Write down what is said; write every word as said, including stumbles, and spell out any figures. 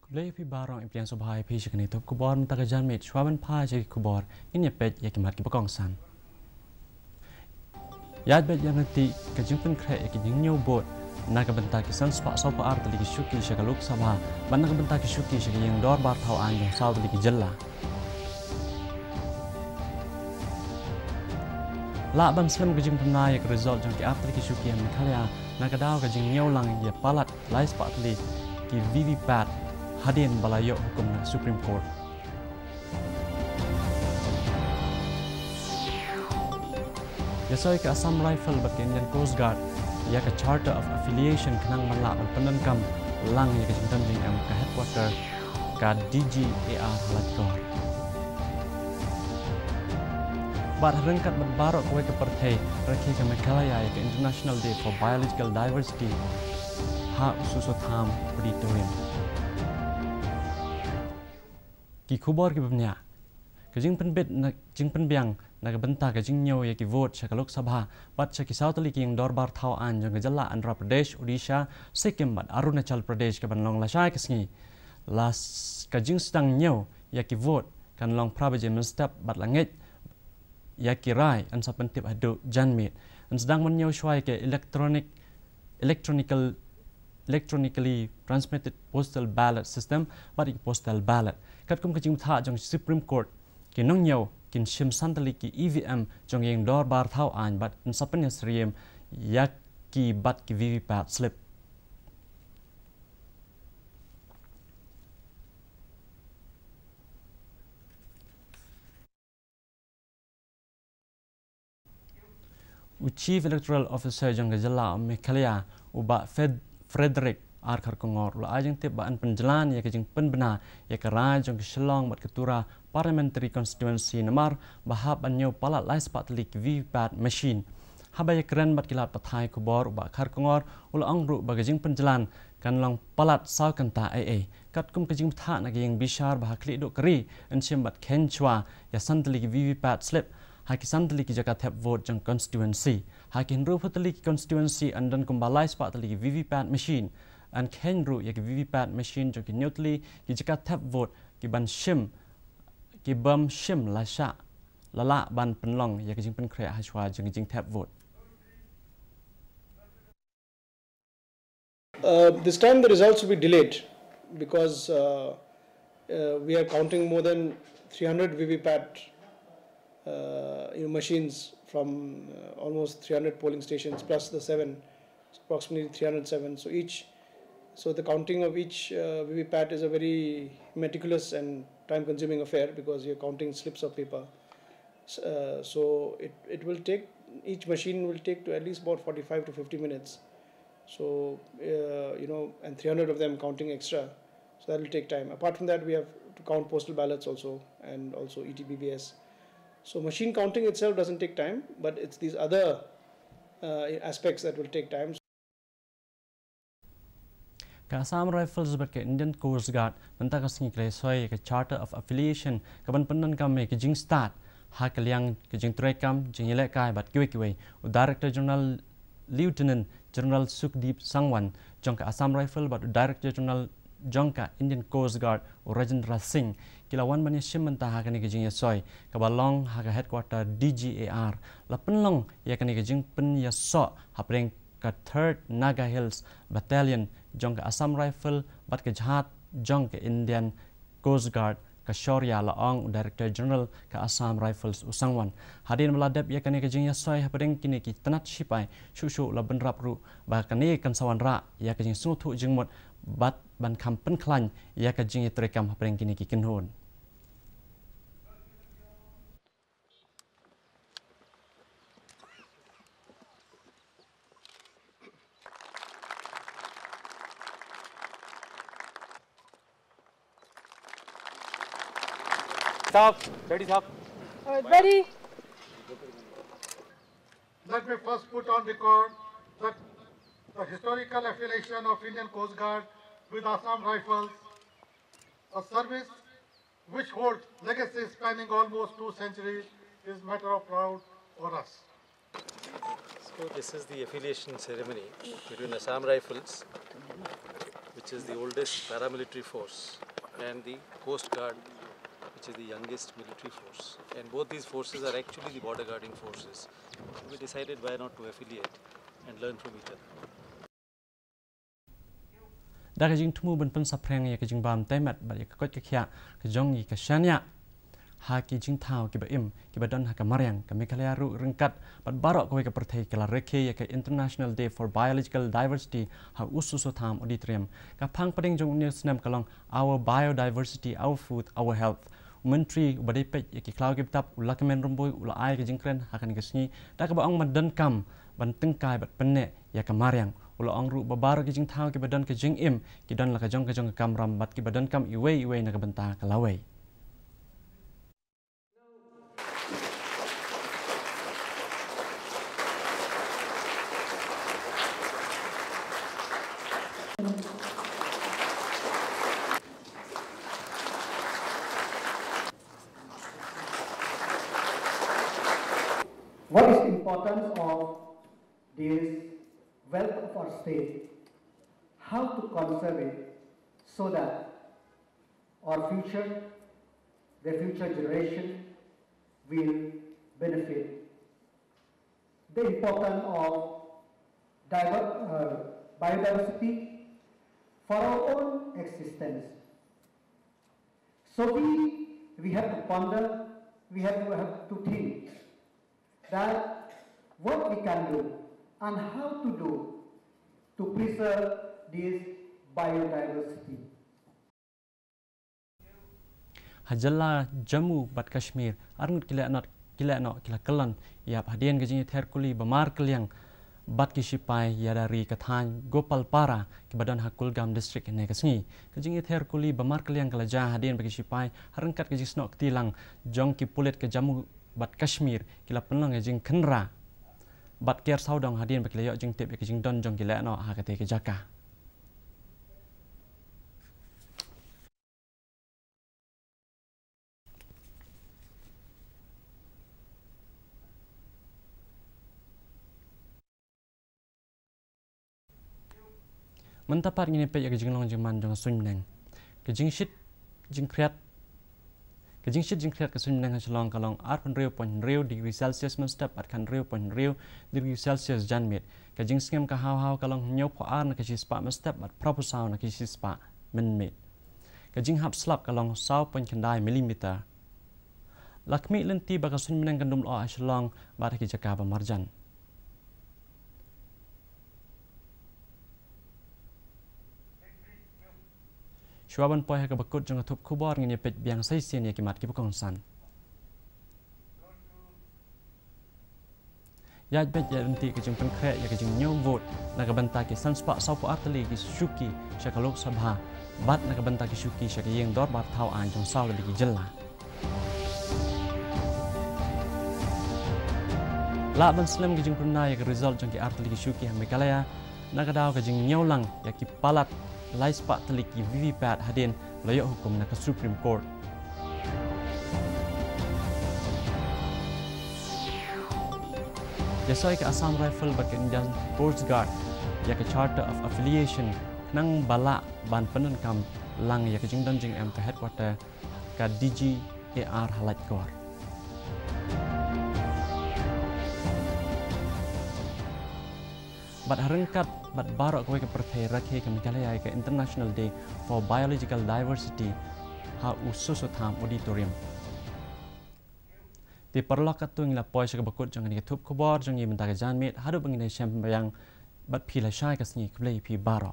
Khublei ïa phi baroh, ïa phi ïa sngewbha ïa phi sha kane ka top khubor mynta ka janmiet. Shuwa ban phai sha ki khubor, ngin ïa peit ïa ki mat kiba kongsan. Ïaid beit ïaid ryntih ka jingpynkhreh ïa ki jingñiew vote na ka bynta ki san spah sawphew ar tylli ki shuki sha ka Lok Sabha bad na ka bynta ki shuki sha ka ïing dorbar thaw aiñ jong saw tylli ki jylla. Lah ban slem ka jingpynbna ïa ka result jong ki ar tylli ki shuki ha Meghalaya na ka daw ka jingñiew lang ïa palat lai spah tylli ki VVPAT hadien ba la ïoh hukum na Supreme Court. Ïa soi ka Assam Rifle bad ka Indian Coast Guard ïa ka Charter of Affiliation khnang ban lah ban pyndonkam lang ïa ka jingdon jingem ka headquarter ka DGAR ha Laitkor. Bad ha ryngkat bad baroh kawei ka pyrthei, rakhe ka Meghalaya ïa ka International Day for Biological Diversity ha u Soso Tham Auditorium. Ki khubor kiba bniah. Ka jingpynbit na jingpynbiang na ka bynta ka jingñiew ïa ki vote sha ka Lok Sabha bad sha ki saw tylli ki ïing dorbar thaw aiñ jong ka jylla Andhra Pradesh, Odisha, Sikkim bad Arunachal Pradesh ka ban long lashai ka sngi. La s- ka jingsdang ñiew ïa ki vote kan long phra baje mynstep bad la ngeit ïa ki rai yn sa pyntip haduh janmiet. Yn sdang ban ñiew shuwa ïa ka electronic electronical electronically transmitted postal ballot system bad ïa ki postal ballot. Katkum ka jingbthah jong Supreme Court, ki nongñiew kin shim san tylli ki EVM jong ïing dorbar thaw aiñ bad yn sa pynïasyriem ïa ki bad ki VVPAT slip. U Chief Electoral Officer jong ka jylla Meghalaya, u Bah Fred- Frederick R Kharkongor, u la ai jingtip ba yn pynjlan ïa ka jingpynbna ïa ka rai jong ka Shillong bad ka Tura Parliamentary Constituency namar ba hap ban ñiew palat lai spah tylli ki VVPAT machine. Haba ïakren bad ki lad pathai khubor, u Bah Kharkongor u la ong ruh ba ka jingpynjlan kan long palat saw kynta ei ei. Katkum ka jingbthah na ka ïing bishar ba ha khlieh duh ka ri yn shim bad kheiñ shuwa ïa san tylli ki VVPAT slip ha ki san tylli ki jaka thep vote jong constituency. Ha ki hynriewphew tylli ki constituency yn don kumba lai spah tylli ki VVPAT machine. Yn kheiñ ruh ïa ki VVPAT machine jong ki hynñiew tylli ki jaka thep vote ki ban shim, ki bym shim lashai la lah ban pynlong ïa ka jingpynkhreh ha shuwa jong ka jingthep vote. Uh, this time the results will be delayed because uh, uh, we are counting more than three hundred VVPAT uh, you know, machines from uh, almost three hundred polling stations plus the seven, so approximately three hundred seven. So each, so the counting of each uh, VVPAT is a very meticulous and time-consuming affair because you're counting slips of paper. S- Uh, so it, it will take, each machine will take to at least about forty-five to fifty minutes. So, uh, you know, and three hundred of them counting extra. So that will take time. Apart from that, we have to count postal ballots also and also E T B B S. So machine counting itself doesn't take time, but it's these other uh, aspects that will take time. Ka Assam Rifles bad ka Indian Coast Guard mynta ka sngi ki la soi ïa ka Charter of Affiliation ka ban pyndonkam ïa ka jingstad ha ka liang ka jingtrei kam, jingïalehkai bad kiwei kiwei. U Director General Lieutenant General Sukhdeep Sangwan jong ka Assam Rifle bad u Director General jong ka Indian Coast Guard u Rajendra Singh ki la wan ban ïashim bynta ha kane ka jingïasoi kaba long ha ka headquarter D G A R. La pynlong ïa kane ka jingpynïasoh hapdeng ka Third Naga Hills Battalion jong ka Assam Rifle bad ka jhad jong ka Indian Coast Guard, ka Shaurya, la ong u Director General ka Assam Rifles u Sangwan. Hadien ba la dep ïa kane ka jingïasoi hapdeng kine ki tnat shipai, shuh shuh la bynrap ruh ba kane kan sa wanrah ïa ka jingsngewthuh jingmut bad ban kham pynkhlaiñ ïa ka jingïatreikam hapdeng kine ki kynhun. Stop. Ready, stop. All right, ready. Let me first put on record that the historical affiliation of Indian Coast Guard with Assam Rifles, a service which holds legacy spanning almost two centuries, is matter of proud for us. So this is the affiliation ceremony between Assam Rifles, which Which is the oldest paramilitary force, and the Coast Guard, which is the youngest military force. And both these forces are actually the border guarding forces. We decided, why not to affiliate and learn from each other. Da ka jingthmu ban pynsaphriang ïa ka jingbam taimat bad ïa ka koit ka khiah ka jong ïa ka shaniah ha ki jingthaw kiba im kiba don ha ka mariang, ka Meghalaya ruh ryngkat bad baroh kawei ka pyrthei ka la rakhe ïa ka International Day for Biological Diversity ha U Soso Tham Auditorium. Ka phang pdeng jong une u snem ka long Our Biodiversity, Our Food, Our Health. U Myntri uba dei peit ïa ki khlaw ki btap, u Lahkmen Rymbui, u la ai ka jingkren ha kane ka sngi da kaba ong ba donkam ban tyngkai bad pynneh ïa ka mariang. U la ong ruh ba baroh ki jingthaw kiba don ka jingim ki don la ka jong ka jong ka kamram bad kiba donkam iwei iwei na ka bynta ka lawei. What is the importance of this wealth of our state? How to conserve it so that our future, the future generation will benefit? The importance of diver- uh, biodiversity for our own existence. So we, we have to ponder, we have to, have to think that what we can do and how to do to preserve this biodiversity. Ha jylla Jammu bad Kashmir, arngut ki lehnoh ki la kyllon ïap hadien ka jingïather kuli ba markylliang bad ki shipai ïada ri ka thaiñ Gopalpara kiba don ha Kulgam District hynne ka sngi. Ka jingïather kuli ba markylliang ka la jia hadien ba ki shipai ha ryngkat ka jingsnoh kti lang jong ki pulit ka Jammu bad Kashmir ki la pynlong ïa ka jingkhynra bad ker sawdong hadien ba ki la ïoh jingtip ïa ka jingdon jong ki lehnoh ha katei ka jaka. Mynta pat ngin ïa peit ïa ka jinglong jingman jong ka suiñ bneng. Ka jingshit jingkhriat ka jingshit jingkhriat ka suiñ bneng ha Shillong ka long arphew hynriew point hynriew degree Celsius mynstep bad khathynriew point hynriew degree Celsius janmiet. Ka jingsngem ka haw haw ka long hynñiewphew ar na ka shispah mynstep bad phraphew saw na ka shispah mynmiet. Ka jinghap slap ka long saw point khyndai millimeter. La khmih lynti ba ka suiñ bneng kan ym lyoh ha Shillong bad ha ki jaka ba marjan. Shuwa ban poi ha kaba kut jong ka thup khubor ngin ïa peit biang sa shisien ïa ki mat kiba kongsan. Ïaid beit ïaid ryntih ka jingpynkhreh ïa ka jingñiew vote na ka bynta ki san spah sawphew ar tylli ki shuki sha ka Lok Sabha bad na ka bynta ki shuki sha ka ïing dorbar thaw aiñ jong saw tylli ki jylla. Lah ban slem ka jingpynbna ïa ka result jong ki ar tylli ki shuki ha Meghalaya na ka daw ka jingñiew lang ïa ki palat lai spah tylli ki VVPAT hadien la ïoh hukum na ka Supreme Court. Ïa soi ka Assam Rifle bad ka Indian Coast Guard ïa ka Charter of Affiliation khnang ba lah ban pyndonkam lang ïa ka jingdon jingem ka headquarter ka DGAR ha Laitkor. Bad ha ryngkat bad baroh kawei ka pyrthei rakhe ka Meghalaya ïa ka International Day for Biological Diversity ha U Soso Tham Auditorium. Te paralok, katto ngi la poi sha kaba kut jong kane ka thup khubor jong ngi mynta ka janmiet, haduh ba ngin ïashem biang bad phi lashai ka sngi, khublei ïa phi baroh.